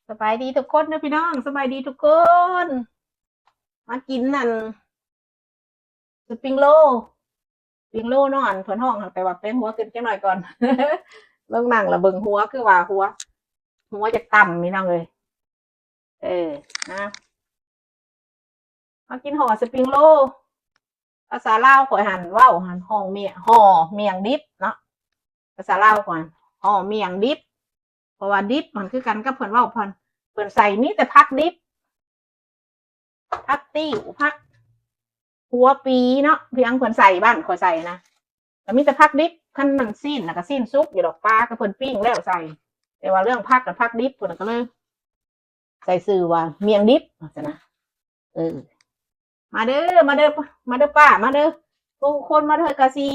ສະບາຍດີທຸກຄົນເດີພີ່ນ້ອງ ສະບາຍດີທຸກຄົນ. ມາກິນອັນ ສະປຣິງໂລ ສະປຣິງໂລເນາະ ອັນເພິ່ນຮ້ອງ ແຕ່ວ່າແປງຫົວຂຶ້ນຈັກໜ້ອຍກ່ອນ. ເບິ່ງ ນັ່ງລະເບິ່ງຫົວ ຄືວ່າຫົວ ຫົວຈະຕ່ຳພີ່ນ້ອງເອີຍ. ເອີ ນະ ມາກິນຫໍ່ສະປຣິງໂລ ພາສາລາວຂ້ອຍຫັ້ນເວົ້າຫັ້ນ ຫໍ່ເມຍ ຫໍ່ໝ້ຽງດິບເນາະ. ພາສາລາວຂ້ອຍຫັ້ນ ຫໍ່ໝ້ຽງດິບ ເພາະວ່າດິບມັນຄືກັນກັບເພິ່ນເວົ້າ ເພິ່ນ ເພິ່ນໃສ່ມີແຕ່ຜັກດິບ ຜັກຕິ້ວ ຜັກຫົວປີເນາະ ພຽງເພິ່ນໃສ່ ບ້ານຂ້ອຍໃສ່ນະ ກໍມີແຕ່ຜັກດິບ. ຄັນມັນຊີ້ນນະ ກໍຊີ້ນສຸກຢູ່ດອກ ປາກໍເພິ່ນປີ້ງແລ້ວໃສ່ ແຕ່ວ່າເລື່ອງຜັກກັບຜັກດິບ ເພິ່ນກໍເລີຍໃສ່ຊື່ວ່າໝ້ຽງດິບ ວ່າຊັ້ນນະ. ເອີ ມາເດີ ມາເດີ ມາເດີປ້າ ມາເດີທຸກຄົນ ມາເດີກາຊີ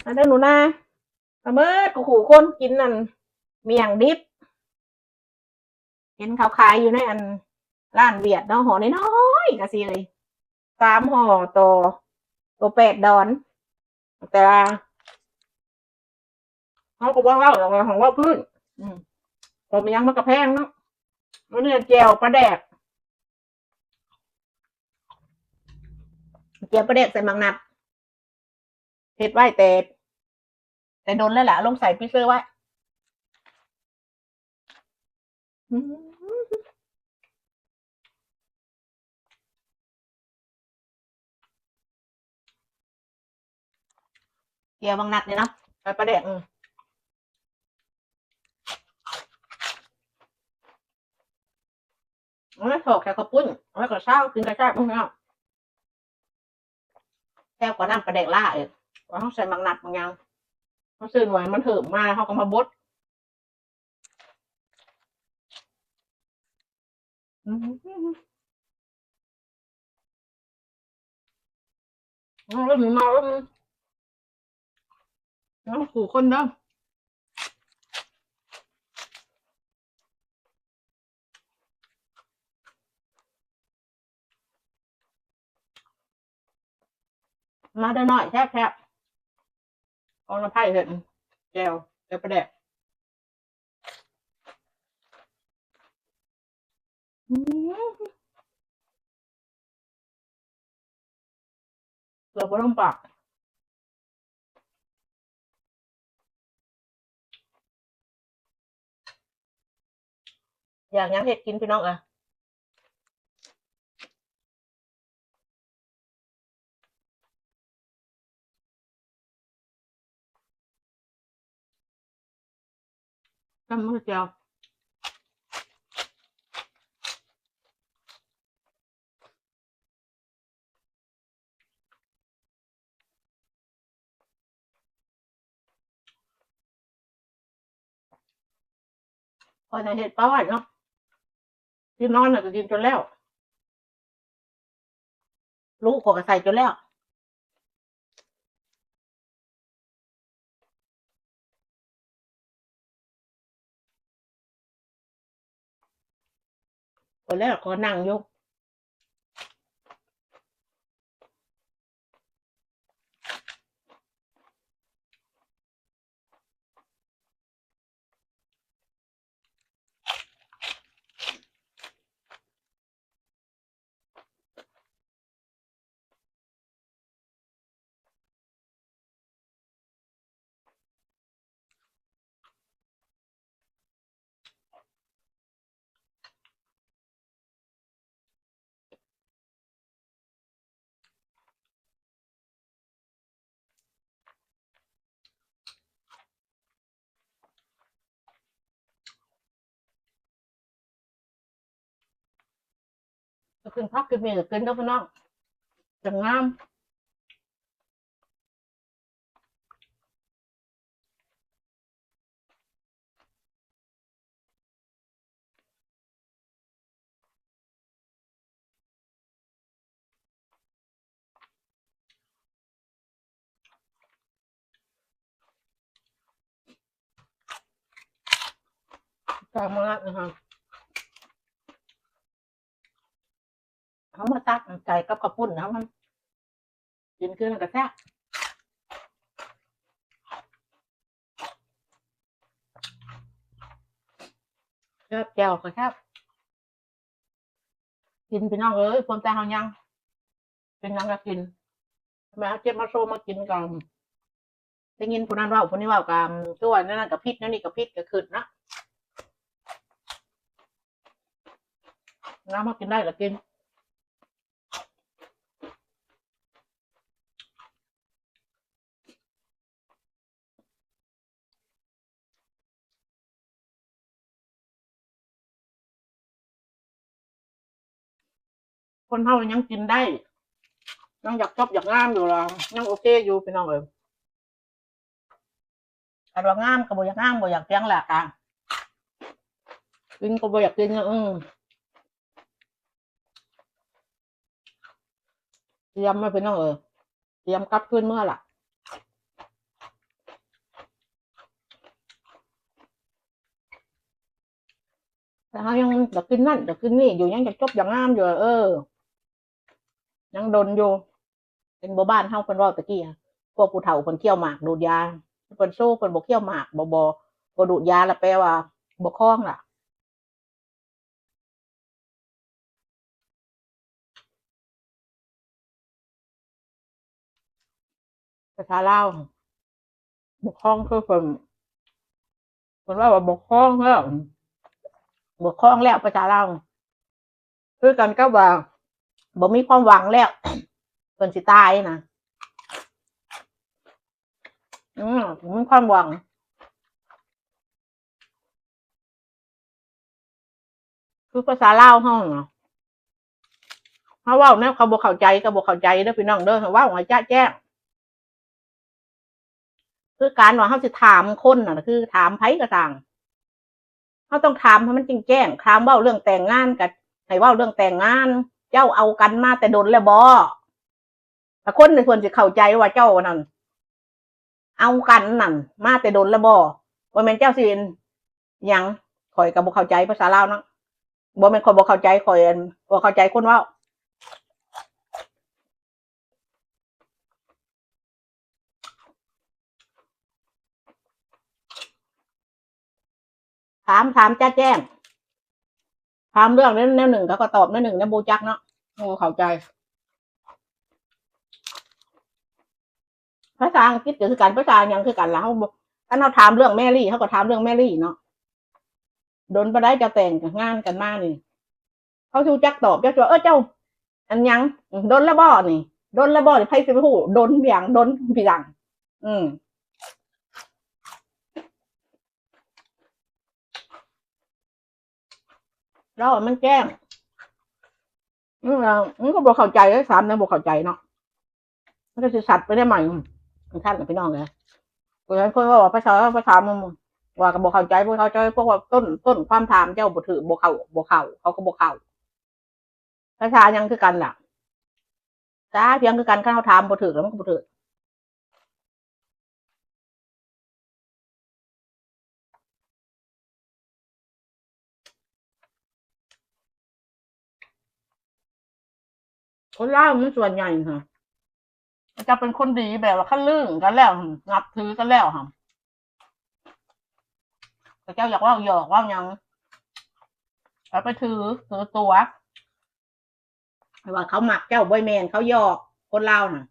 ມາເດີໜູນາ ມາເໝິດຄູ່ຄົນກິນອັນໝ້ຽງດິບ. ເຫັນເຂົາຂາຍຢູ່ໃນອັນຮ້ານຫວຽດເນາະ ຫໍ່ນ້ອຍໆ ກະຊິເລີຍ ສາມຫໍ່ຕໍ່ ຕໍ່ແປດດອນ ແຕ່ວ່າເຮົາກໍບໍ່ເວົ້າດອກ ເຮົາເວົ້າພື້ນ ອືມ ເພາະມັນຫຍັງມັນກະແພງເນາະ. ມື້ນີ້ແຈ່ວປາແດກ ແຈ່ວປາແດກໃສ່ໝາກນັດ ເຮັດໄວ້ແຕ່ ແຕ່ດົນແລ້ວລະ ລົງໃສ່ຟຣີເຊີໄວ້. ອືມ ແຈ່ວບັກນັດນີ້ເນາະ ໃສ່ປາແດກ ອືມ. ໂອ້ຍ ຖອກໃສ່ເຂົ້າປຸ້ນ ແລ້ວກໍຊາວ ກິນກະແຊບເນາະ. ແຊບກວ່ານ້ຳປາແດກຫຼາຍ ວ່າເຮົາໃສ່ໝາກນັດບາງຢ່າງ ເຮົາຊື້ໜ່ວຍມັນເຫີມມາ ເຮົາກໍມາບົດ ອືມ. ເອົາເລີຍ ມາເລີຍ ເອົາ ຄູ່ຄົນເດີ ມາເດີນ້ອຍ ແຊບໆ ຂອງນ້າໄພເຮັດ ແຈ່ວ ແຈ່ວປາແດກ. ອືມ ເກືອບບໍ່ລົງປາກ ຢາກຫຍັງເຮັດກິນພີ່ນ້ອງເອີຍ. ຕຳໝຶກແຈ່ວ ຂ້ອຍນະເຮັດປາໄວ້ເນາະ ທີ່ນອນນະກໍກິນຈົນແລ້ວ ລູກຂ້ອຍກໍໃສ່ຈົນແລ້ວ. ພໍແລ້ວ ຂໍນັ່ງຢູ່. ກິນຜັກກິນໝີ່ກໍກິນເດີພີ່ນ້ອງ ຈັ່ງງາມ. ກາງມາລະນະຄະ ເຮົາມາຕັກໃສ່ກັບເຂົ້າປຸ້ນເຮົາ ມັນກິນຄືກັນກະແຊບ. ບ ແຈ່ວກໍແຊບ. ກິນພີ່ນ້ອງເອີຍ ຄວາມແຕ່ເຮົາຍັງ ເປັນຫຍັງກໍກິນ ແມ່ເຈັບມາໂຊມາກິນກໍ ໄດ້ຍິນຜູ້ນັ້ນເວົ້າ ຜູ້ນີ້ເວົ້າກໍ ຄືວ່າແນວນັ້ນກໍຜິດ ແນວນີ້ກໍຜິດ ກໍຄຶດເນາະ ຍາມເຮົາກິນໄດ້ກໍກິນ. ຄົນເຮົາຍັງກິນໄດ້ ຍັງຢາກຈົບຢາກງາມຢູ່ລະ ຍັງໂອເຄຢູ່ພີ່ນ້ອງເອີຍ. ຄັນວ່າງາມກໍບໍ່ຢາກງາມ ບໍ່ຢາກພຽງລະກະ ກິນກໍບໍ່ຢາກກິນ ອື ຕຽມໄວ້ພີ່ນ້ອງເອີຍ ຕຽມກັບຄືນເມືອລະ. ແຕ່ເຮົາຍັງຢາກກິນນັ້ນຢາກກິນນີ້ຢູ່ ຍັງຢາກຈົບຢາກງາມຢູ່ ເອີ ຍັງດົນຢູ່. ເຫັນບໍ່ ບ້ານເຮົາເພິ່ນເວົ້າແຕ່ກີ້ ພວກຜູ້ເຖົ້າເພິ່ນຄ້ຽວໝາກດູດຢາ ເພິ່ນໂຊ ເພິ່ນບໍ່ຄ້ຽວໝາກ ບໍ່ ບໍ່ ບໍ່ດູດຢາ ລະແປວ່າບໍ່ຄອງລະ. ພາສາລາວ ບໍ່ຄອງ ຄືເພິ່ນ ເພິ່ນເວົ້າວ່າບໍ່ຄອງແລ້ວ ບໍ່ຄອງແລ້ວ ພາສາລາວ ຄືກັນກັບວ່າບໍ່ມີຄວາມຫວັງແລ້ວ ເພິ່ນຊິຕາຍນະ ອື ບໍ່ມີຄວາມຫວັງ. ຄືພາສາລາວເຮົານະ ເຮົາເວົ້າແນວເຂົາບໍ່ເຂົ້າໃຈກໍບໍ່ເຂົ້າໃຈເດີພີ່ນ້ອງເດີ ເວົ້າໃຫ້ຈະແຈ້ງ. ຄືການວ່າເຮົາຊິຖາມຄົນນະ ຄືຖາມໃຜກໍຊ່າງ ເຮົາຕ້ອງຖາມໃຫ້ມັນແຈ້ງໆ ຖາມເວົ້າເລື່ອງແຕ່ງງານກໍໃຫ້ເວົ້າເລື່ອງແຕ່ງງານ ເຈົ້າເອົາກັນມາແຕ່ດົນແລ້ວບໍ່? ລະຄົນນີ້ເພິ່ນຊິເຂົ້າໃຈວ່າເຈົ້ານັ້ນເອົາກັນນັ້ນມາແຕ່ດົນແລ້ວບໍ່? ບໍ່ແມ່ນເຈົ້າຊິຫຍັງ ຂ້ອຍກໍບໍ່ເຂົ້າໃຈພາສາລາວເນາະ ບໍ່ແມ່ນຂ້ອຍບໍ່ເຂົ້າໃຈ ຂ້ອຍ ອັ່ນ ບໍ່ເຂົ້າໃຈຄົນເວົ້າ. ຖາມ ຖາມຈະແຈ້ງ ຖາມເລື່ອງແນວໜຶ່ງ ເຂົາກໍຕອບແນວໜຶ່ງ ແນວບໍ່ຈັກເນາະ ບໍ່ເຂົ້າໃຈ. ພາສາອັງກິດກໍຄືກັນ ພາສາຫຍັງຄືກັນລະ ເຮົາບໍ່ ຄັນເຮົາຖາມເລື່ອງແມຣີ ເຮົາກໍຖາມເລື່ອງແມຣີເນາະ ດົນປານໃດເຈົ້າແຕ່ງງານກັນມານີ້? ເຂົາຊິຮູ້ຈັກຕອບ ເຈົ້າຊິວ່າ ເອີ ເຈົ້າ ອັນຫຍັງ ດົນແລ້ວບໍ່ນີ້ ດົນແລ້ວບໍ່ນີ້ ໃຜຊິໄປຮູ້ ດົນຫຍັງ ດົນຫຍັງ ອືມ ເວົ້າໃຫ້ມັນແຈ້ງ ອືມ ມັນກໍບໍ່ເຂົ້າໃຈ ຖາມແນວບໍ່ເຂົ້າໃຈເນາະ ມັນກໍຊິຊັດໄປແນວໃໝ່ ອືມ ຊັ້ນລະພີ່ນ້ອງເອີຍ ຜູ້ໃດຄົນເວົ້າພາສາ ພາສາ ວ່າກໍບໍ່ເຂົ້າໃຈ ບໍ່ເຂົ້າໃຈ ພວກວ່າຕົ້ນ ຕົ້ນຄວາມຖາມເຈົ້າບໍ່ຖືກ ບໍ່ເຂົ້າ ບໍ່ເຂົ້າ ເຂົາກໍບໍ່ເຂົ້າ ພາສາຫຍັງຄືກັນລະ ສາພຽງຄືກັນ ຄັນເຮົາຖາມບໍ່ຖືກລະ ມັນກໍບໍ່ຖືກ. ຄົນລາວມັນສ່ວນໃຫຍ່ຫັ້ນ ເຂົາເຈົ້າເປັນຄົນດີ ແບບວ່າຄັນລຶ້ງກັນແລ້ວ ນັບຖືກັນແລ້ວຫັ້ນ ເຂົາເຈົ້າຢາກເວົ້າຫຍອກເວົ້າຫຍັງ ເອົາໄປຖື ຖືຕົວ ວ່າເຂົາມັກເຈົ້າ ບໍ່ແມ່ນ ເຂົາຫຍອກ ຄົນລາວຫັ້ນ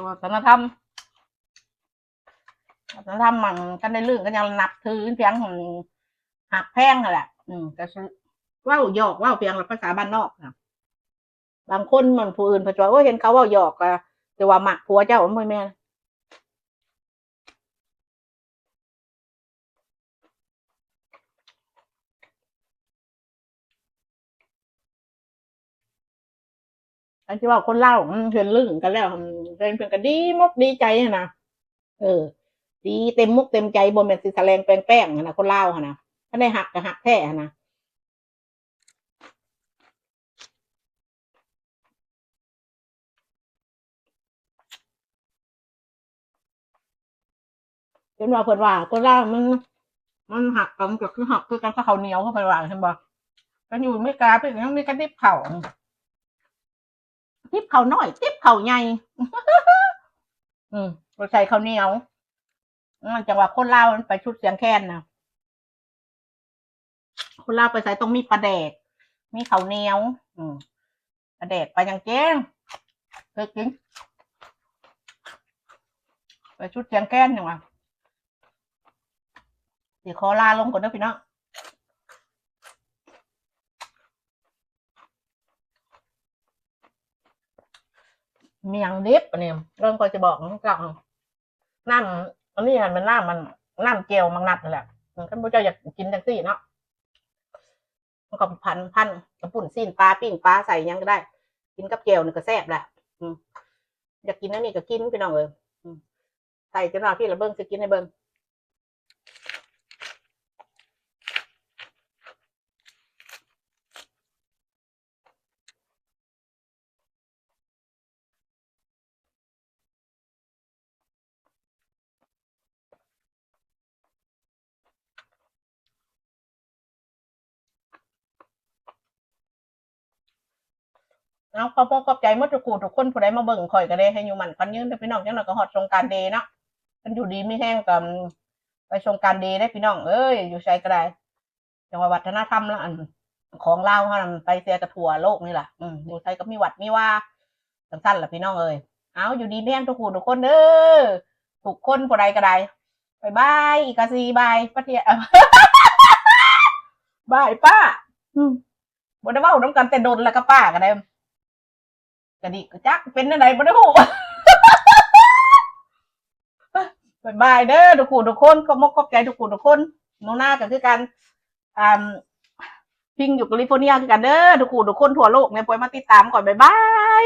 ວັດທະນະທຳ ວັດທະນະທຳມັນ ຄັນໄດ້ລຶ້ງກໍຍັງນັບຖືພຽງ ຮັກແພງຫັ້ນແຫຼະ ອືມ ກໍຊິເວົ້າຫຍອກເວົ້າພຽງ ພາສາບ້ານນອກນະ ບາງຄົນມັນ ຜູ້ອື່ນເພິ່ນວ່າ ໂອ້ຍ ເຫັນເຂົາເວົ້າຫຍອກ ກໍຊິວ່າມັກຜົວເຈົ້າ ມັນບໍ່ແມ່ນ. ອັນທີ່ວ່າຄົນລາວ ອືມ ເຫັນລຶ້ງກັນແລ້ວ ເພິ່ນ ເພິ່ນກໍດີມົກດີໃຈຫັ້ນນະ ເອີ ດີເຕັມມົກເຕັມໃຈ ບໍ່ແມ່ນຊິສະແຫຼງແປງແປ້ງຫັ້ນນະ ຄົນລາວຫັ້ນນະ ຄັນໄດ້ຮັກກໍຮັກແທ້ຫັ້ນນະ. ເຫັນວ່າເພິ່ນວ່າຄົນລາວມັນ ມັນຮັກກັນກໍຄືຮັກຄືກັນກັບເຂົ້າໜຽວ ເພິ່ນວ່າ ເຫັນບໍ່ ກັນຢູ່ອາເມລິກາເພິ່ນຍັງມີກະຕິບເຂົ້າ ຕິບເຂົ້ານ້ອຍ ຕິບເຂົ້າໃຫຍ່ ອືມ ບໍ່ໃສ່ເຂົ້າໜຽວ ອືມ ຈັ່ງວ່າຄົນລາວມັນໄປສຸດສຽງແຄນນະ ຄົນລາວໄປໃສຕ້ອງມີປາແດກ ມີເຂົ້າໜຽວ ອືມ ປາແດກ ປາຫຍັງແຈ້ງ ເຄີຍກິນ ໄປສຸດຊຽງແຄນຫຍັງວ່າ ຊິຂໍລາລົງກ່ອນເດີພີ່ນ້ອງ. ໝີ່ຫຍັງດິບອັນນີ້ ເບິ່ງຂ້ອຍຊິບອກເຈົ້າ ນ້ຳອັນນີ້ຫັ້ນແມ່ນນ້ຳ ມັນ ນ້ຳແຈ່ວໝາກນັດຫັ້ນແຫຼະ. ຄັນພວກເຈົ້າຢາກກິນຈັ່ງຊີ້ເນາະ ມັນກໍພັນ ພັນ ກະປຸ້ນຊີ້ນປາ ປີ້ງປາ ໃສ່ຫຍັງກໍໄດ້ ກິນກັບແຈ່ວນີ້ກໍແຊບແຫຼະ. ອືມ ຢາກກິນອັນນີ້ກໍກິນ ພີ່ນ້ອງເອີຍ. ອືມ ໃສ່ຈັກໜ້ອຍ ພີ່ລະເບິ່ງ ຊິກິນໃຫ້ເບິ່ງ. ເອົາ ຂອບອົກຂອບໃຈໝົດທຸກຜູ້ທຸກຄົນ ຜູ້ໃດມາເບິ່ງຂ້ອຍກໍໄດ້ ໃຫ້ຢູ່ໝັ້ນຂວັນຍືນເດີພີ່ນ້ອງ. ຈັກໜ້ອຍກໍຮອດສົງການເດເນາະ ຄັນຢູ່ດີມີແຮງກໍໄປສົງການເດເດ້ພີ່ນ້ອງເອີຍ. ຢູ່ໃສກໍໄດ້ ຈັ່ງວ່າວັດທະນະທຳລະ ອັນ ຂອງລາວເຮົານັ້ນໄປເສຍກະທົ່ວໂລກນີ້ລະ. ອືມ ຢູ່ໃສກໍມີວັດມີວາ ຈັ່ງຊັ້ນລະພີ່ນ້ອງເອີຍ. ເອົາ ຢູ່ດີມີແຮງທຸກຜູ້ທຸກຄົນເດີ ທຸກຄົນ ຜູ້ໃດກໍໄດ້. ບາຍບາຍ ອີກາຊີ ບາຍ ປະເທດ ບາຍປ້າ. ອືມ ບໍ່ໄດ້ເວົ້ານຳກັນແຕ່ດົນແລ້ວກັບປ້າກໍໄດ້. ກະດີກະຈັກເປັນແນວໃດບໍ່ໄດ້ຮູ້. ບາຍບາຍເດີທຸກຜູ້ທຸກຄົນ ຂອບມົກຂອບໃຈທຸກຜູ້ທຸກຄົນ. ໜູນາກໍຄືກັນ ອ່າ ພິງຢູ່ກາລີຟໍເນຍຄືກັນເດີ ທຸກຜູ້ທຸກຄົນທົ່ວໂລກນີ້ ປອຍມາຕິດຕາມຂ້ອຍ. ບາຍບາຍ.